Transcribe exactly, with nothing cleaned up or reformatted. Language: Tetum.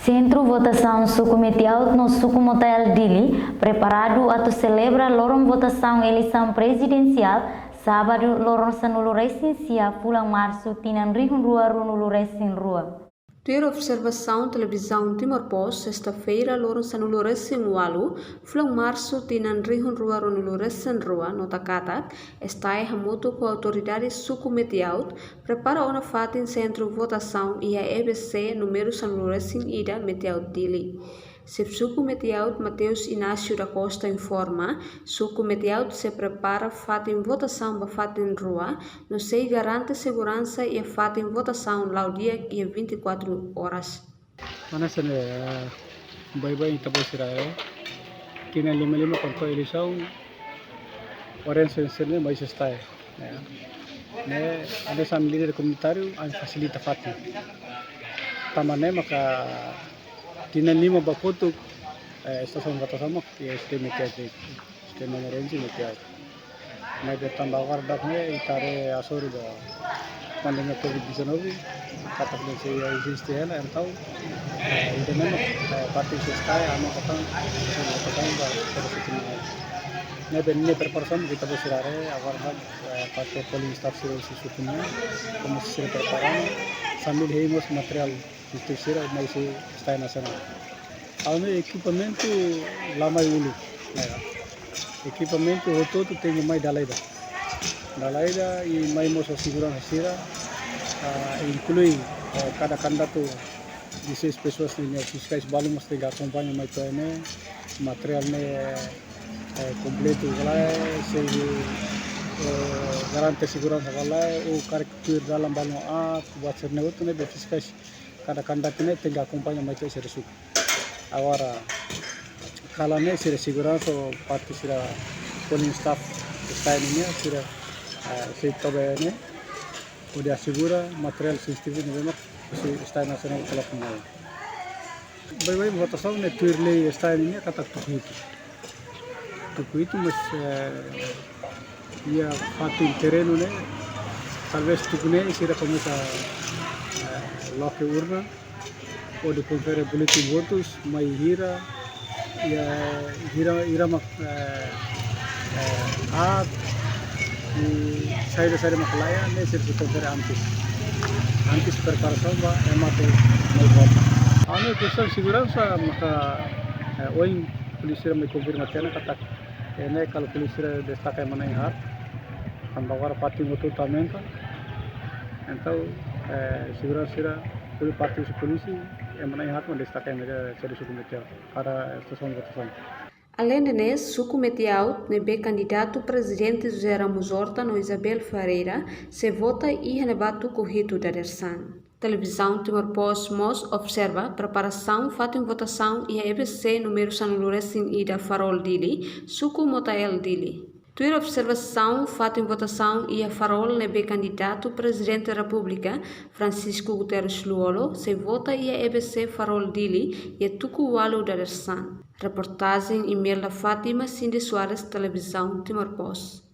Sentru votasaun Suku Metiaut no Suku Motael Dili preparadu atu selebra loron votasaun eleisaun prezidensiál, sábadu, loron sanulu-resin-sia, fulan Marsu, tinan rihun rua ruanulu-resin-rua. Tuir observasaun Televizaun Timor Post, sesta-feira, loron sanulu-resin-ualu, fulan Marsu, tinan rihun rua ruanulu-resin-rua, nota katak, STAE hamutuk ho autoridade Suku Metiaut prepara ona fatin sentru votasaun iha E B C númeru sanulu-resin-ida, Metiaut Dili. Xefe Suku Metiaut, Mateus Inácio da Costa, informa, Suku Metiaut sei prepara fatin votasaun ba fatin rua, no sei garante seguransa iha fatin votasaun la'o di'ak iha vinte e quatro horas. Mana sene, eh, baibain ita-boot sira, eh, tinan lima lima konto eleisaun, oren sen sen mai STAE, eh. Ne'e, ami hanesan líder komunitáriu, ami fasilita fatin. Tanba ne'e maka tinan lima ba kotuk, eh, estasaun votasaun mak, eh, STAE Metiaut, STAE Metiaut. Maibé tanba agora daudaun ne'e ita haree hasoru ba pandemia covid dezanove, katak ne'e sei eziste hela, entaun, eh, ida-ne'e mak, eh, parte STAE, ami katan, katan ba, para se terminar. Ne'ebé ne'e preparasaun ita-boot sira haree, agora, eh, parte polling staff sira husi suku nian, komu sira prepara ona, sambil hein mós materiál husi sira mai husi STAE nasionál. Ha'u-nia ekipamentu la mai uluk, ya. Ekipamentu hotu-hotu tenke mai dala ida. Dala ida i mai mós seguransa sira, ah, inklui, eh, kada kandidatu dezasseis pessoas nian, fiskais balu mós tenke akompaña mai to'o ne'e, materiál ne'e, eh, kompletu ka lae, sei, eh, garante seguransa ka lae, ou karik tuir dalan balu aat, buat sira-ne'e hotu ne'ebé fiskais kada kandidatu ne'e tenke akompaña mai to'o sira suku. Agora, kalan ne'e sira seguransa ou parte sira polling staff STAE nian, sira, eh, sei toba ne'e, hodi asegura materiál sensitivu ne'ebé mak husi STAE nasionál koloka mai. Baibain votasaun ne'e tuir lei STAE nian katak tuku hitu. Tuku hitu, mas, eh, iha fatin terrenu ne'e, talvés tuku ne'e sira komesa, eh, loke urna, hodi konfere boletin votus, mai hira, iha hira, hira mak, eh, eh, aat, i saida-saida mak laiha, ne'e sira sei konfere antes. Antes preparasaun ba ema atu mai vota. Ami kuestão seguransa maka, eh, ohin polísia mai konfirma tiha ona katak, eh, ne'e karik polísia destaka ema na'in haat, tanba agora fatin hotu-hotu aumenta. Entaun, eh, seguransa sira, tuir parte husi polísia, ema na'in haat mak destaka ema sira husi suku Metiaut para estasaun votasaun. Aleinde ne'e, Suku Metiaut ne'ebé kandidatu Prezidente José Ramos Horta no Isabel Ferreira sei vota iha ne'ebá tuku hitu dadeer-saan. Televizaun Timor Post mós observa preparasaun fatin votasaun iha E B C númeru sanulu-resin-ida, Farol, Dili, Suku Motael, Dili. Tuir observasaun, fatin votasaun iha Farol ne'ebé kandidatu Prezidente Repúblika, Francisco Guterres Lú-Olo, sei vota iha E B C Farol, Dili, iha tuku ualu dadeer-saan. Reportajen Imelda Fátima, Cindy Soares, Televizaun Timor Post.